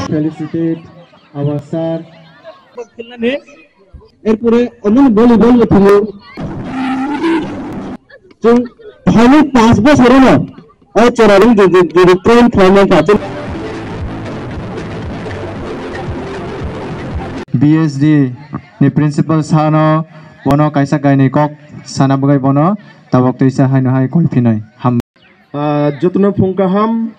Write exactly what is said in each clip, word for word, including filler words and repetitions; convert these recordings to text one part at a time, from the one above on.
Felicitate our sir. Erpore omo volleyball bo thwio. Chwng phaini panch bosorono o chwrairok jodi, jodi train khlaimani kha, chwng B S D ni principal sano bono kaisa kainwi kok sana bagwi bono tabok twisa haino hai koi phinai. Ham- Ah, jotono phung kaham,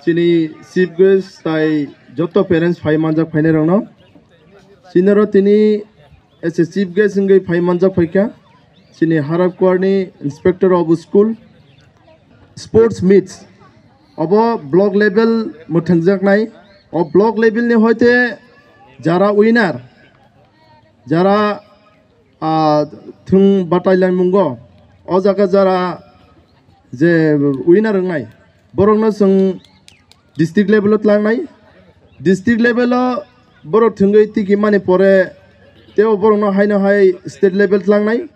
chini chief guest tai joto parents phai manjak phainairokno. Chinaro tini as a chief guest wngwi phai manjak phaikha. Chini Harakkuarni inspector of school sports meets obo block level mwthangjaknai. O block level ni hoite jara winner, jara ah, thwng batai lai mungo. O jaga jara je winner wngnai, borokno chwng district level o tlangnai. District level o borok thwngwi tiki mani pore teo borokno haino hai state level tlangnai.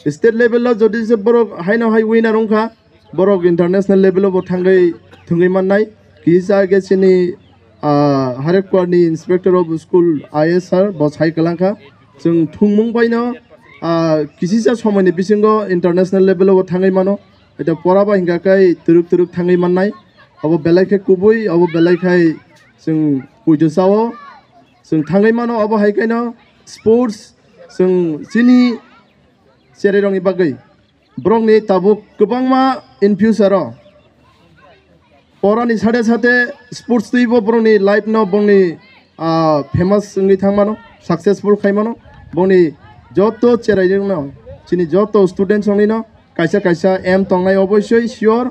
State level o jodi se borok haino hai winner wngkha, borok international level o bo thangwi thwngwi mannai. Kisa khe chini, ah, Harekkuarni inspector of school I A S sir bo sai kwlangkha. Chwng thwngmung baino, ah, kisisa somoini bisingo international level o bo thangwi mano. Eta pora bai hingka khe twrwk twrwk thangwi mannai. Obo belai khe kubui, obo belai khai chwng puitu sao. Chwng thangwi mano obo hai khaino sports chwng chini cherairokni bagwi. Borokni tabuk kwbangma in future o porani sade sade sports twibo borokni life no borokni, ah, famous wngwi thangmano, successful khaimano. Borokni joto cherairokno, chini joto students roknino kaisa kaisa aim tongnai oboisoi sure.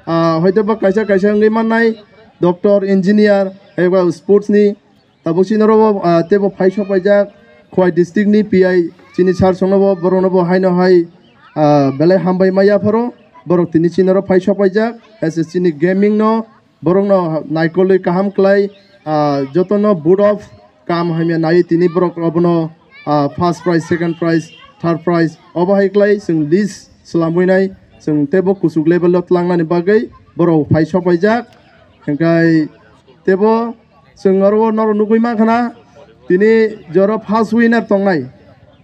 Ah, hoitoba kaisa kaisa wngwi mannai doctor, engineer, eba sports ni. Tabuk chini oro, ah, teibo phai sok paijak Khowai district ni P I chini sir songno bo borok no bo haino hai, ah, belai hambai ma yapharo borok tini chini oro phai sok paijak S S C ni gaming no borok no naikolwi kaham kwlai, ah, joto no board of kam hamya nai tini borok obono, ah, first prize, second prize, third prize obo hai kwlai chwng list swlamwi nai chwng teibo kuchuk level o tlangnani bagwi borok phai sok paijak hingkai teibo Chwng oro norok nugwi mankha na, tini jora first winner tongnai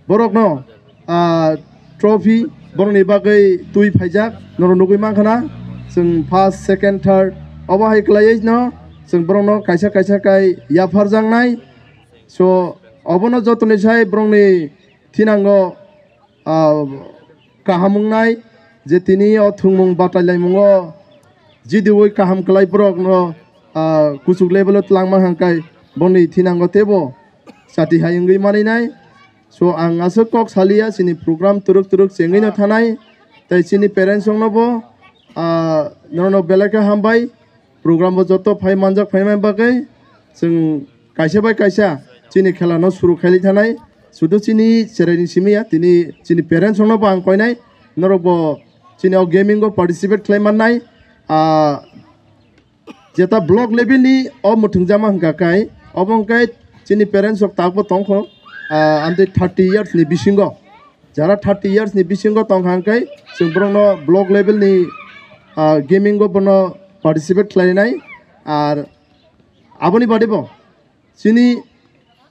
borokno, ah, trophy borokni bagwi twi phaijak norok nugwi mankha na. Chwng first, second, third obo hai kwlaiwi no chwng borokno kaisa kaisa kai yapharjaknai. So obono jotoni sai borokni thinango ah, kaham wngnai je tini o thwngmung batailaimungo jidiui kaham kwlai borokno, ah, kuchuk level o twlangma hangkai boni thinango teibo chati hai wngwi maninai. So ang aswk kok saliya chini program twrwk twrwk chengwi no thanai tei chini parents rokno bo, ah, norokno belai khe hambai. Program bo joto phai manjak phaimani bagwi chwng kaisa bai kaisa chini khela no suru khaili thanai. Sudu chini cheraini simi ya, tini chini parents rokno bo ang koinai, norok bo chini o gaming o participate khlai mannai. Ah, jeta block level ni o mwthangjakma hwnkha kai, obo hwnkhe chini parents rok tabukbo tongkho, ah, amtwi thirty years ni bisingo. Jara thirty years ni bisingo tongkha hwnkhe chwng borokno block level ni, ah, gaming o bono participate khlainai. Ar aboni bade bo chini,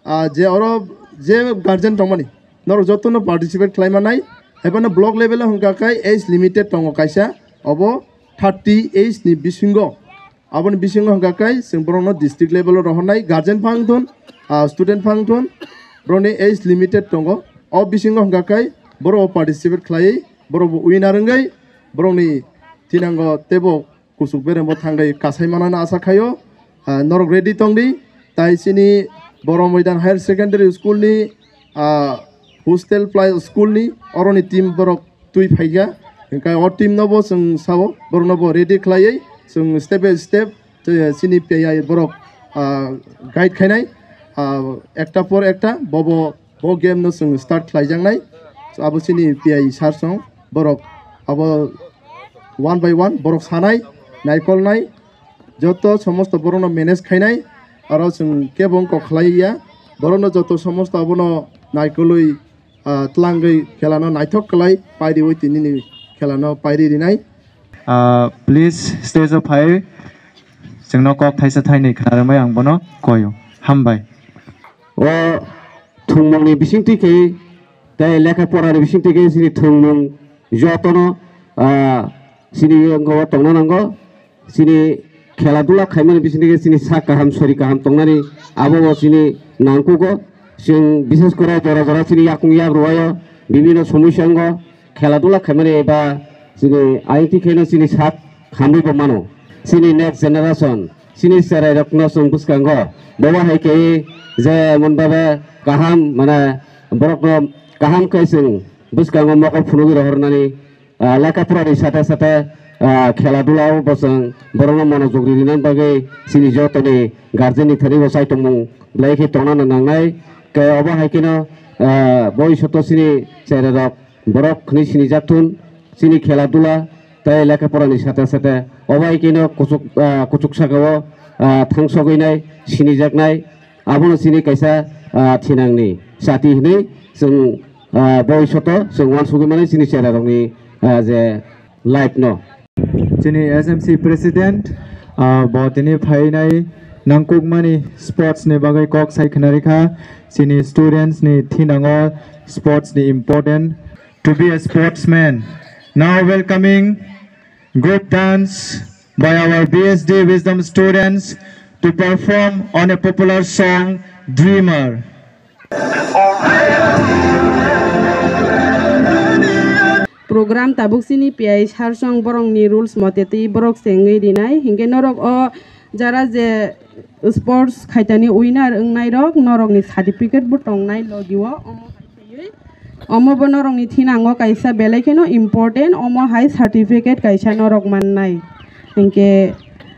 ah, je oro je guardian tongmani norok jotono participate khlai mannai. Haibano block level o hwnkha khe age limited tongo kaisa, obo thirty age ni bisingo. Aboni bisingo hwnkha khe chwng borokno district level o rohornai, guardian phang thun, ah, student phang thun, borokni age limited tongo. O bisingo hwnkha khe borok participate khlaiwi borok bo winner wngwi borokni thinango teibo kuchuk berembo thangwi kasai manana asa khaio. Ah, norok ready tongdi, tai chini Boro Moidan Higher Secondary School ni, ah, hostel plus school ni oroni team borok twi phaikha. Hingkhe o team no bo chwng sao, borok no bo ready khlaiwi chwng step by step, eh, chini P I borok, ah, guide khainai, ah, ekta por ekta bobo bo game no chwng start khlaijaknai. Abo chini P I sir song borok abo one by one borok sanai, naikolnai, joto somosto borokno manage khainai, aro chwng kebo wngkok khlai ya, borokno joto somosto abono naikolwi, ah, tlangwi khelano naithok khlai pairiwi tinini khelano pairi rinai. Ah, please, stage o phai, chwngno kok thaisa thainwi khna rwmai ang bono koio. Hambai. O thwngmungni bisingtwi khe tei lekha porani bisingtwi khe chini thwngmung jotono, ah, chini wngwi tongna nango. Chini khela dula khaimani bisingtwi khe chini sak kaham, sori kaham tongnani abo bo chini nangkugo. Chwng bishes kore jora jora chini yakung yak rwbaio bibino somosya wngo. Khela dula khaimani eba chini ayangti kheno chini sak hamwi bo mano. Chini next generation, chini cherai rokno chwng bwskango. Bobo hai khe je mon babe kaham, mane borokno kaham khe chwng bwskango mokol phunugwi rohornani, ah, lekha porani sate sate, ah, khela dula o bo chwng borokno monojog rinani bagwi chini jotoni guardian ni thani bo chaitongmung belai khe tongna nangnai. Khe obo hai kheno, ah, bo isoto chini cherai rok borok hwnwi sinijak thun, chini khela dula tei lekha porani sate sate obo hai kheno kuchuk, ah, kuchuk sakao, ah, thangsogwi nai, sinijaknai, abono chini kaisa, ah, thinangni chati hwnwi chwng, ah, bo isoto chwng uansugwi mano chini cherai rokni, ah, je life no. Chini S M C president, ah, bo tini phainai nangkukmani sports ni bagwi kok sai khna rikha. Chini students ni thinango sports ni important. To be a sportsman. Now welcoming group dance by our B S D Wisdom students to perform on a popular song, Dreamer. Program tabuk chini P I sir song borokni rules mote twi borok se wngwi rinai. Hinkhe norok o jara je sports khaitani winner wngnai rok norokni certificate bo tongnai logi o. Omo hai khaiwi, omo bo norokni thinango kaisa belai kheno important, omo hai certificate kaisa norok mannai. Hinkhe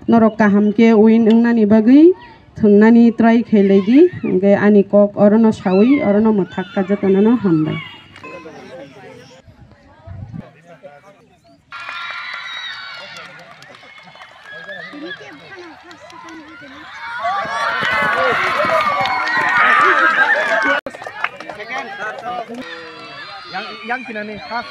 norok kaham khe win wngnani bagwi thwngnani try khailai di, hwnkhe ani kok orono sawi orono mwthak kha, jotonono hambai. Yang, yang kinani, ha?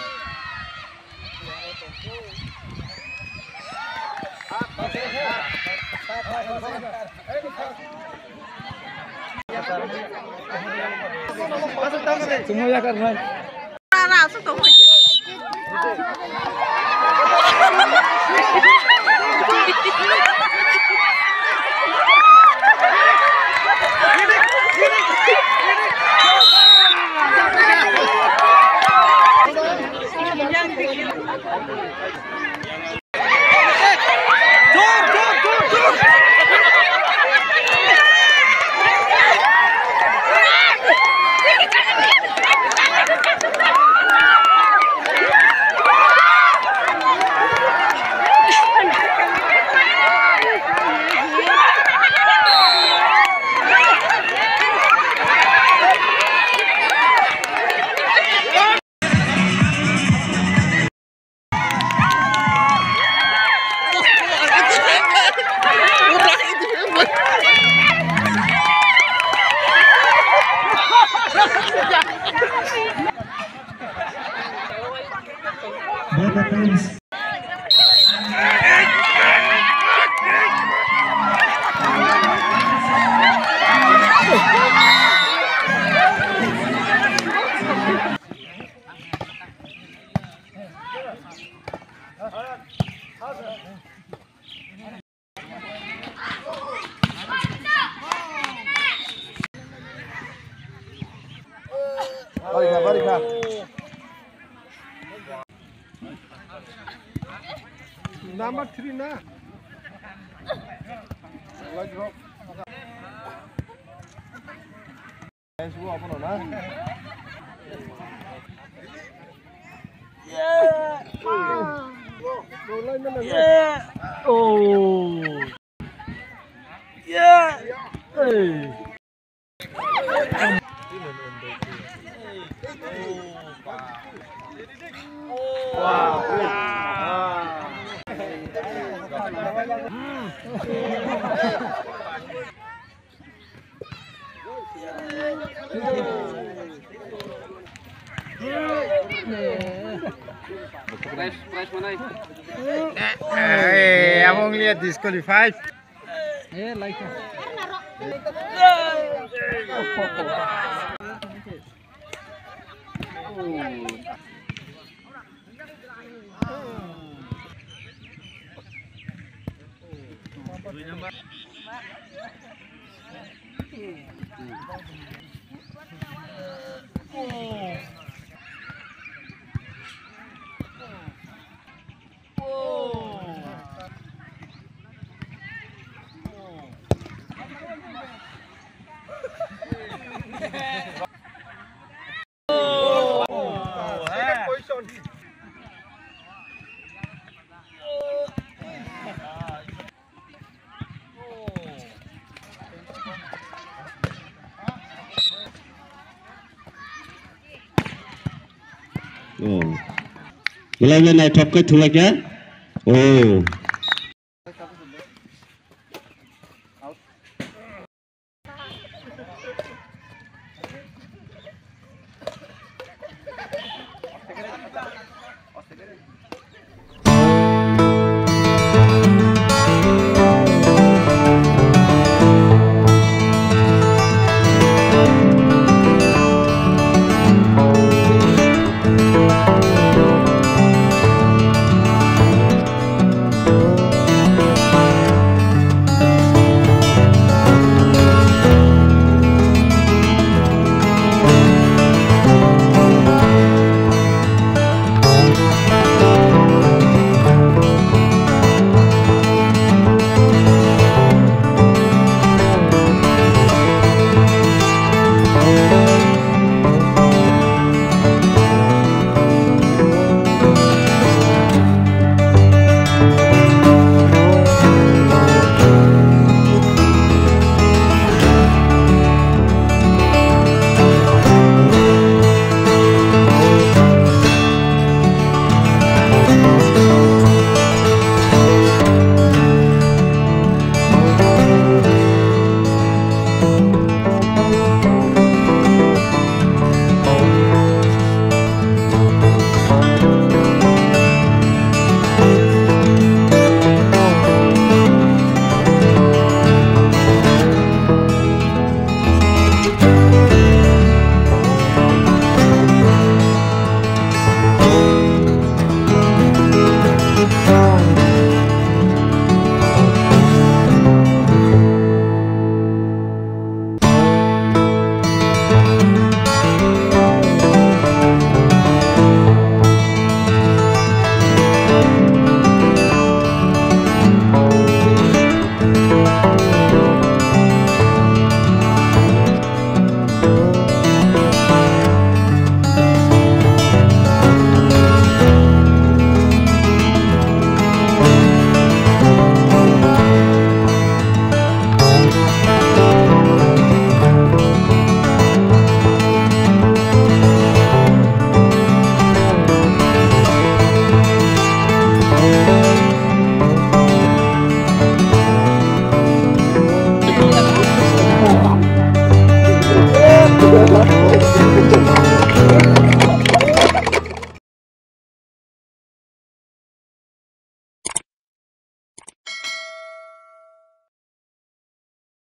Number three na. Prize, prize manai. Eh, eh, abang lihat disqualified. Eh, like. Oh. Belai belai naithok khe thulai khe. Oh.